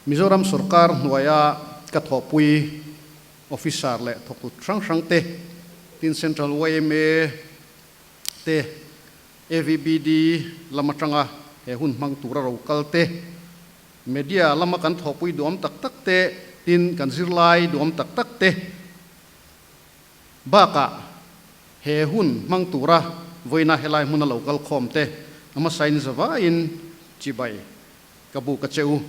Mizoram sorkar hnuaia ka thawhpui officer leh thawktu hrang hrang te, tin Central yma te, AVBD lam atanga he hun hmang tura ro kal te, media lama kan thawhpui duam tak tak te, tin kan zirlai duam tak tak te bakah he hun hmang tura vawiina helai hmuna lo kal khawm te a hmasain zavaiin chibai ka bu ka che u.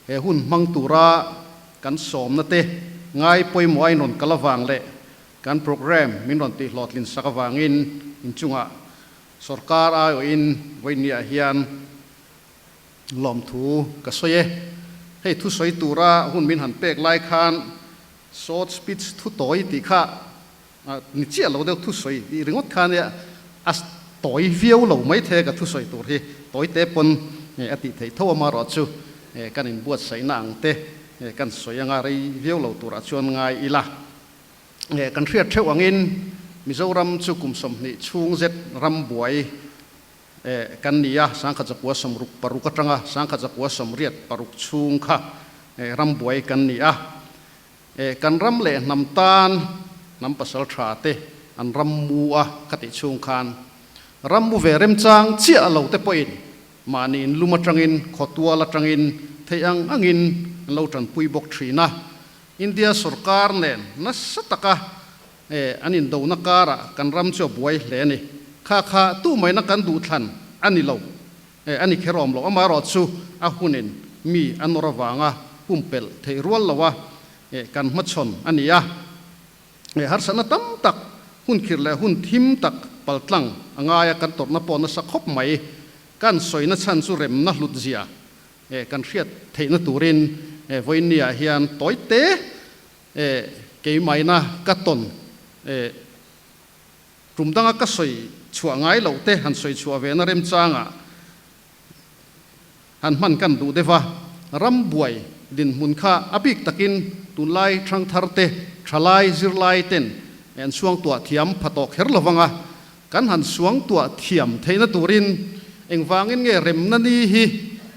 He hun hmang tura kan sawmna te ngai pawimawh a inrawn kal avang leh kan programme min rawn tihhlawhtlin sak avangin inchungah sorkar aiawhin vawinia hian lawmthu ka sawi e. Hei thusawi tura hun min han pek lai khan short speech thu tawi tih kha ni chiah lo deuh thusawi tih ringawt kha nia a tawi viau lo maithei ka thusawi tur hi tawi te pawn a tih theih tho amarawh chu kan inbuatsaihna ang te kan sawi anga rei viau lo turah chuan ngai ila. Kan hriat theuh angin Mizoram chu kum 20 chhung zet ram buai kan ni a, 1966 atanga 1986 chhung kha ram buai kan ni a. Kan ram leh hnam tan hnam pasal tha te an ram mu a ka tih chhung khan ram mu ve remchang chiah lo te pawhin mahni in lum atangin khawtual atangin theih ang angin an lo tanpui bawk thin a. India sorkar nen nasa taka an indona karah kan ram chu a buai hle a ni. Kha kha tu maina kan duhthlan a ni lo, a ni kher awm lo. Amaherawh chu a hunin mi a nawr avanga pumpelh theih rual loa kan hmachhawn a ni a. Harsatna tam tak, hun khirh leh hun thim tak paltlang a ngaia kan tawrhna pawh nasa khawp mai. Kan sawina chhan chu remna hlut zia Kan hriat theihna turin vawiinniah hian tawi te keimaina ka tawn tum danga ka sawi chhuah ngai loh te han sawi chhuah ve na remchangah han hman kan duh deuh a. Ram buai dinhmun kha a bik takin tunlai thangthar te, thalai zirlai ten an suangtuah thiam pha tawh kher lo vang a, Kan han suangtuah thiam theihna turin engvangin nge remna ni hi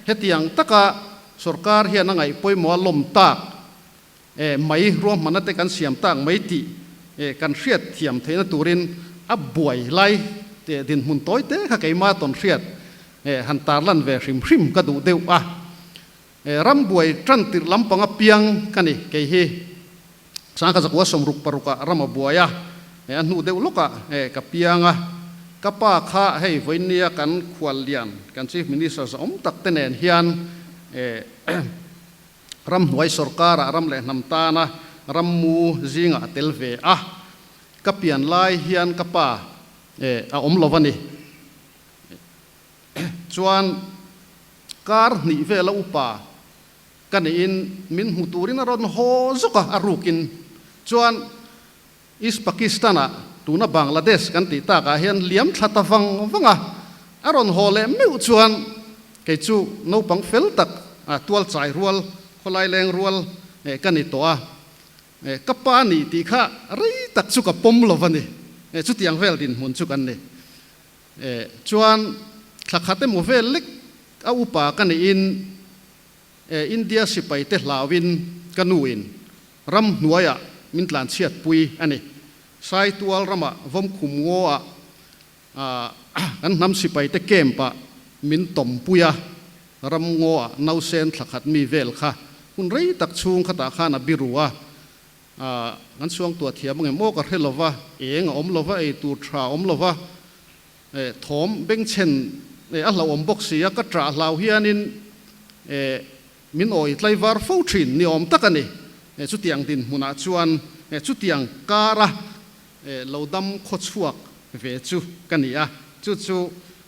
hetiang taka sorkar hian a ngaih pawimawh a lawm tak e mai ruahmanna te kan siam tak mai tih e kan hriat thiam theihna turin a buai lai te dinhmun tawi te kha keimah tawn hriat e han tarlan ve hrim hrim ka duh deuh a. E ram buai tan tirh lampang apiang ka ni kei hi. 1966 ah ram a buai a, e a hnu deuh lawkah e ka piang a. Ka pa kha hei vawinia kan khual lian, kan Chief Minister zahawm tak te nen hian e ramhnuai sorkarah ram leh hnam tana rammu zingah a tel ve a. Ka pian lai hian ka pa e a awm lo a ni. Chuan kar hnih vela upa ka niin min hmu turin a rawn haw zuk a, a rukin. Chuan East Pakistan-ah, tuna Bangladesh kan tih takah hian liam thla ta vang vang a, a rawn haw leh meuh chuan kei chu naupang fel tak, tual chai rual, khawlai leng rual ka ni tawh a. Ka pa nih tih kha rei tak chu ka pawm lo va ni. Chutiang vel dinhmun chu kan ni. Chuan thla khat emaw vel lek a upa ka niin India sipai te hlauin ka nuin ram hnuaiah min tlanchhiat pui a ni. Saitual ramah Vawmkhum ngaw ah kan hnam sipai te camp ah min tawm pui a, ram ngaw ah nausen thla khat mi vel kha hun rei tak chhung khatah khan a biru a, Kan suangtuah thiam ang em aw ka hre lova, eng a awm lova, ei tur tha a awm lova, thawm bengchhen a hlauhawm bawk si a, ka ṭah hlau hianin min awi tlaivar fo ṭhin ni awm tak a ni. Chutiang dinhmunah chuan chutiang kara lo dam khawchhuak ve chu ka ni a, chu chu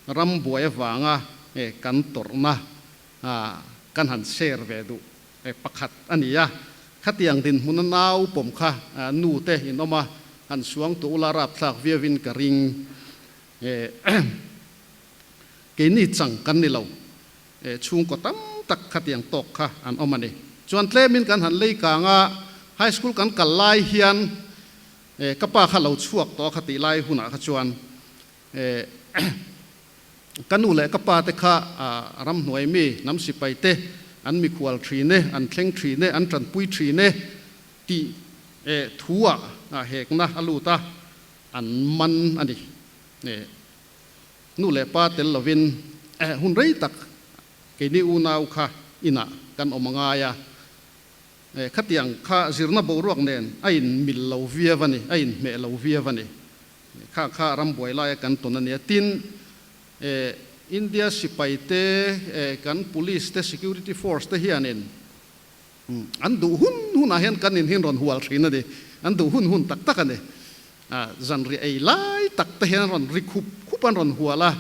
ram buai avanga kan tawrhna kan han share ve duh Pakhat a ni a, khatiang dinhmuna nau pawm kha nu te in awm a, han suang tu ula rapthlak viauin ka ring. Keini chang kan ni lo, chhungkaw tam tak khatiang tawk kha an awm a ni. Chuan tlemin kan han lei kang a, high school kan kal lai hian ka pa kha lo chhuak tawh a khatih lai hunah kha chuan Ka nu leh ka pa te kha ramhnuai mi hnam sipai te an mikhual thin e, an thleng thin e, an tanpui thin e tih thu ah hekna a lut a, an man a ni. Nu leh pa tel lovin hun rei tak keini unau kha inah kan awm a ngai a, khatiang kha zirna boruak nen a in mil lo viau a ni, a inhmeh lo viau a ni. Kha kha rambuai laia kan tawn a nia. Tin, India sipai te, kan police te, security force te hianin an duh hun hunah hian kan in hi an rawn hual thin a ni. An duh hun hun tak tak a ni. Zanriah ei lai tak te hian an rawn ri khup khup an rawn hual a,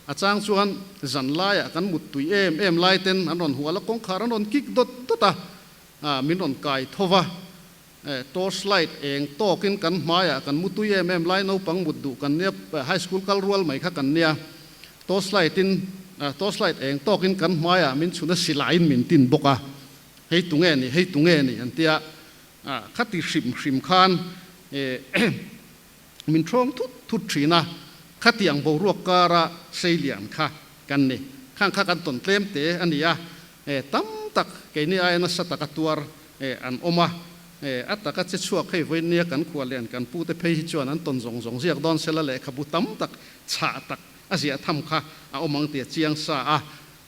a chang chuan zan laiah kan muttui em em lai ten an rawn hual a, kawngkhar an rawn kik dawt dawt a, min rawn kai tho va. Torch light eng tawkin kan hmaiah kan mutui em em lai naupang mut duh kan nia, high school kal rual mai kha kan nia. Torch light in torch light eng tawkin kan hmaiah min chhun a silaiin min tin bawk a, hei tunge ni hei tunge ni an tia. Khati hrim hrim khan min thawng thut thut thin a, khatiang boruak kara seilian kha kan ni. Khang kha kan tawn tlem te a ni a, tam tak keini aia nasa taka tuar an awm a, a taka che chhuak hei vawinia kan khua lian kan pute phei hi chuan an tawn zawng zawng ziak dawn sela lehkhabu tam tak chhah tak a ziah tham kha a awm ang tih a chiang sa a.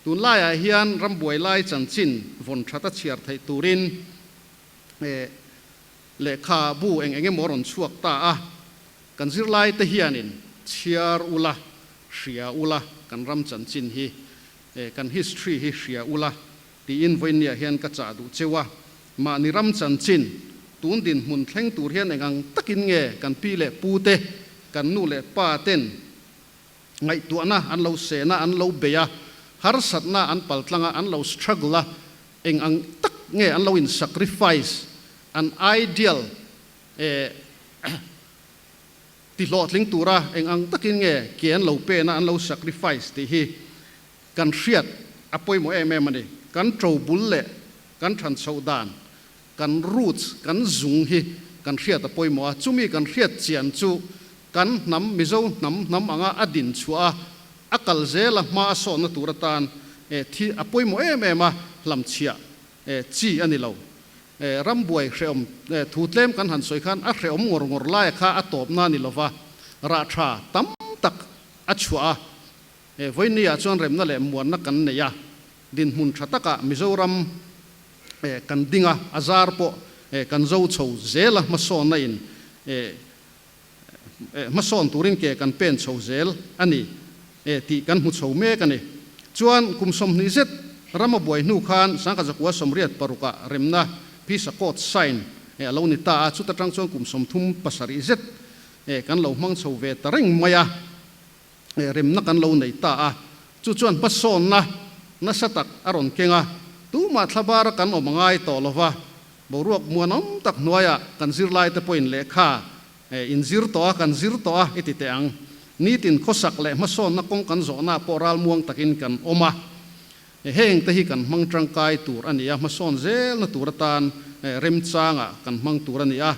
Tunlaiah hian rambuai lai chanchin vawn that a chhiar theih turin lehkha bu eng eng emaw a rawn chhuak ta a, kan zirlaite hianin chhiar ula, hria ula, kan ram chanchin hi, kan history hi hria ula tiin vawinia hian ka chah duh cheu a, mahni ram chanchin tun dinhmun thleng tur hian eng ang takin nge kan pi leh pute, kan nu leh pa ten ngaihtuahna an lo sena, an lo bei a, harsatna an paltlang a, an lo struggle a, eng ang tak nge an lo in sacrifice, an ideal eh ti hlawhtling tura eng ang takin nge ke an lo pen a, an lo sacrifice tih hi kan hriat a pawimawh em em a ni. Kan to bul leh kan than chhoh dan, kan roots, kan zung hi kan hriat a pawimawh a, chumi kan hriat chian chu kan hnam, Mizo hnam hnam anga a din chhuah a, a kal zel a, hma a sawhna tur atan thi a pawimawh em em a, hlamchhiah chi a ni lo. Rambuai hrehawm thu tlem kan han sawi khan a hrehawm ngawr ngawr laia kha a tawpna a ni lova, rah tha tam tak a chhuah a. Vawinia chuan remna leh muanna kan nei a, dinhmun tha takah Mizoram kan ding a, a zar pawh kan zo chho zel a, hmasawnna in hmasawn turin ke kan pen chho zel a ni tih kan hmu chho mek a ni. Chuan kum 20 zet ram a buai hnu khan Sangkazakua 86 ah remna Peace Accord sign a lo ni ta a, chuta tang chuan kum 37 zet kan lo hmang chho ve ta reng mai a, remna kan lo nei ta a, chu chuan hmasawnna nasa tak a rawn keng a, tumah thlabara kan awm a ngai tawh lo va, Boruak muanawm tak hnuaiah kan zirlaite pawhin lehkha in zir tawh a, kan zir tawh a i ti teh ang. Nitin khawsak leh hmasawnna kawng kan zawhnaah pawh ralmuang takin kan awm a. Heng te hi kan hmang tangkai tur a ni a, hmasawn zelna tur atan remchangah kan hmang tur a ni a.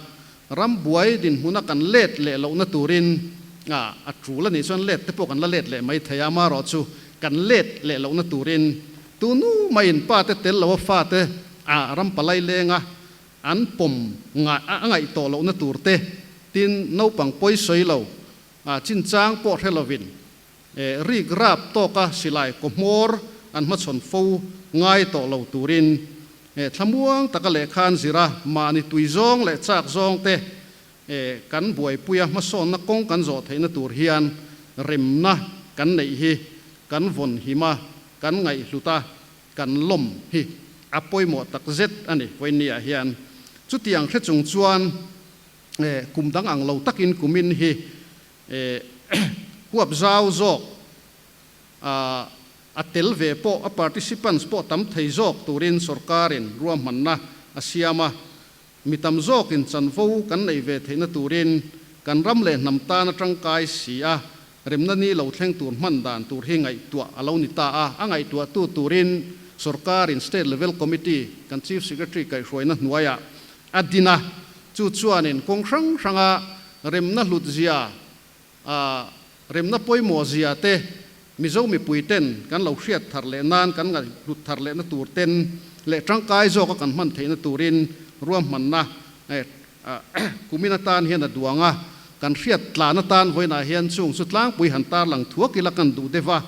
Ram buai dinhmuna kan let leh lohna turin a tul a nih chuan let te pawh kan la let leh mai thei a, amaherawhchu kan let leh lohna turin tunu maiin pa te tel loa fate a ram palai lenga an pawm a ngaih tawh lohna tur te, tin naupang pawi sawi lo chinchang pawh hre lovin rik rap tawka silai kaw hmawr an hmachhawn fo ngai tawh lo turin thlamuang taka lehkha an zir a, mahni tui zawng leh chak zawng te kan buaipuia hmasawnna kawng kan zawh theihna tur hian remna kan neih hi kan vawn him a, kan ngaihhlut a, kan lawm hi a pawimawh tak zet a ni. Vawinia hian chutiang hre chung chuan kum dang ang lo takin kumin hi huap zau zawk a tel ve pawh a participants pawh tam thei zawk turin sorkarin ruahmanna a siam a, mi tam zawkin chanvo kan neih ve theihna turin kan ram leh hnam tan a tangkai si a, remna ni lo thleng tur hman dan tur hi ngaihtuah a lo ni ta a, a ngaihtuahtu turin sorkarin State Level Committee kan Chief Secretary kaihhruaina hnuaiah a din a, chu chuanin kawng hrang hranga remna hlutzia, remna pawimawhzia te. Mizo mipui ten kan lo hriat thar leh nan kan ngaihhlut thar lehna tur ten leh tangkai zawka kan hman theihna turin ruahmanna kumin atan hian a duang a, kan hriat tlan atan vawiinah hian chung chu tlangpui han tarlang thuak ila kan duh deuh a.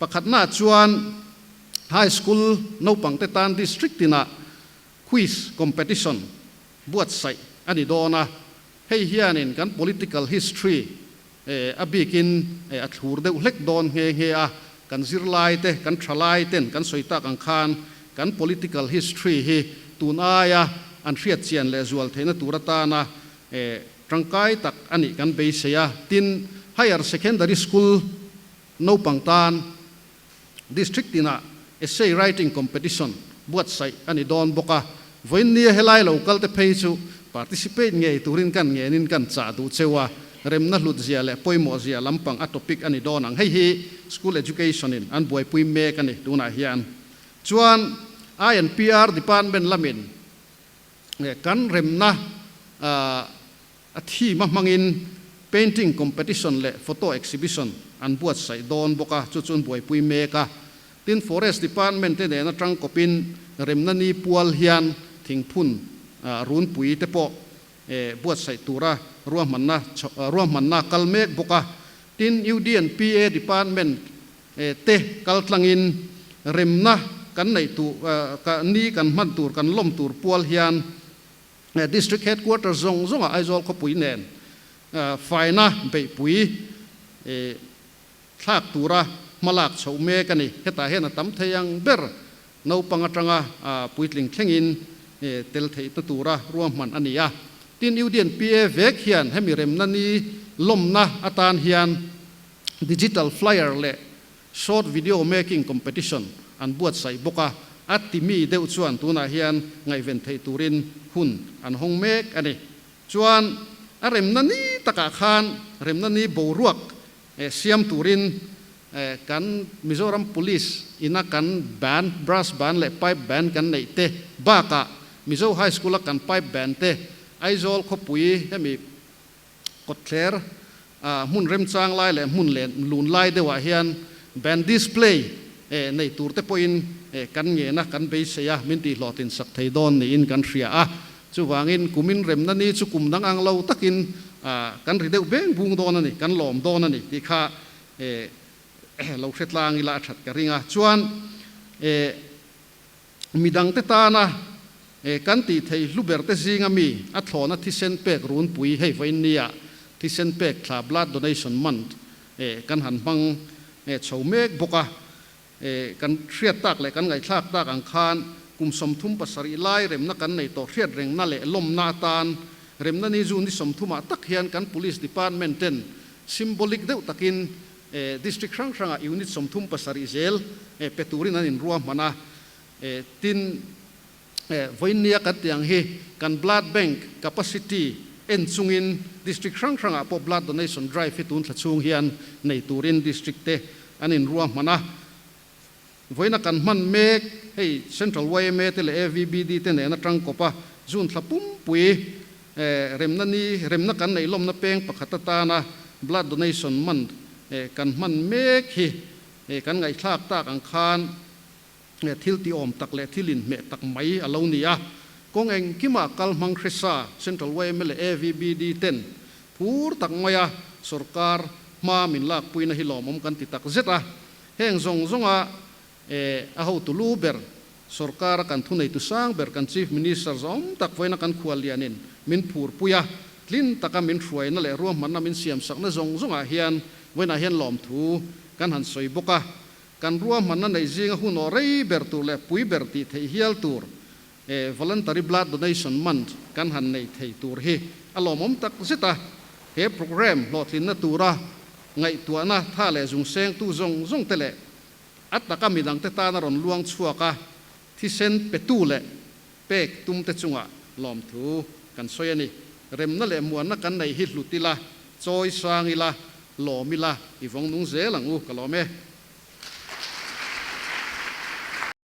Pakhatnaah chuan High School naupangte tan District tinah Quiz Competition buatsaih a ni dawn a, hei hianin kan political history a bikin a thlur deuh hlek dawn nghe nghe a, kan zirlaite, kan thalaiten kan sawi tak ang khan kan political history hi tun aia an hriat chian leh zual theihna tur atana tangkai tak a nih kan beisei a. Tin, Higher Secondary School naupang tan District tinah Essay Writing Competition buatsaih a ni dawn bawk a, vawiinnia helai lo kalte phei chu participate ngei turin kan ngenin kan chah duh cheu a, remna hlutzia leh pawimawhzia lampang a topic a ni dawn ang. Hei hi School Education in an buaipui mek a ni tunah hian. Chuan INPR Department lamin kan remna A theme a hmangin painting competition leh photo exhibition an buatsaih dawn bawk a, chu chu an buaipui mek a. Tin, Forest Department te nen atang kawpin remna ni pual hian thingphun runpui te pawh buatsaih tura ruahmanna ruahmanna kal mek bawk a. Tin, UDNPA Department te kaltlangin remna kan neih tur ni kan hman tur kan lawm tur pual hian District Headquarters zawng zawngah Aizawl khawpui nen faina beihpui thlak tura hmalak chhoh mek a ni. Hetah hian a tam thei ang ber naupang atanga puitling thlengin tel theihna tura ruahman a ni a. Tin, UDNPA vek hian hemi remna ni lawmna atan hian Digital Flyer leh Short video making competition an buatsaih bawk a, a timi deuh chuan tunah hian ngaihven theih turin hun an hawng mek a ni. Chuan a remna ni takah khan remna ni boruak siam turin kan Mizoram Police ina kan band, brass band leh pipe band kan neih te bakah Mizo High School a kan pipe band te Aizawl khawpui hemi Kawtthler hmun remchang lai leh hmun leh lun lai deuhah hian band display nei tur te pawhin kan ngen a, kan beisei a, min tihhlawhtlin sak thei dawn niin kan hria a. Chuvangin kumin remna ni chu kum dang ang lo takin kan ri deuh beng bung dawn a ni, kan lawm dawn a ni tih kha lo hre tlang ila a that ka ring a. Chuan Midangte tana kan tih thei hlu berte zinga mi a thlawna thisen pek runpui hei vawiin nia thisen pek thla Blood Donation Month kan han hmang chho mek bawk a. Kan hriat tak leh kan ngaihthlak tak ang khan kum 37 lai remna kan nei tawh hriat rengna leh lawmna atan remna ni June ni 30 ah tak hian kan Police Department ten symbolic deuh takin District hrang hrangah unit 37 zel pe turin an inruahman a, tin vawiinnia kan tih ang hi kan blood bank capacity en chungin district hrang hrangah pawh blood donation drive hi tun thla chhung hian nei turin district te an inruahman a. Vawiina kan hman mek hei Central yma te leh AVBD te nen atang kawp a June thla pumpui remna ni remna kan neih lawmna peng pakhat atana blood donation month kan hman mek hi kan ngaihthlak tak ang khan thil tiawm tak leh thil inhmeh tak mai a lo ni a. Kawng engkimah kal hmang hresa Central yma leh AVBD ten phur tak maia sorkar hma min lakpuina hi lawmawm kan ti tak zet a. Heng zawng zawnga a hotu lu ber, sorkara kan thuneitu sang ber, kan Chief Minister zawng tak vawiina kan khual lianin min phurpui a, tlin taka min hruaina leh ruahmanna min siamsakna zawng zawngah hian vawiinah hian lawmthu kan han sawi bawk a. Kan ruahmanna neih zinga hun aw rei ber tur leh pui ber tih theih hial tur Voluntary Blood Donation Month kan han nei thei tur hi a lawmawm tak zet a, he programme hlawhtlinna tura ngaihtuahna tha leh zungsengtu zawng zawng te leh a taka midangte tana rawn luang chhuak a, thisen petu leh pek tumte chungah lawmthu kan sawi a ni. Remna leh muanna kan neih hi hlut ila, chawi sang ila, lawm ila, i vawng nung zel ang u, ka lawm e.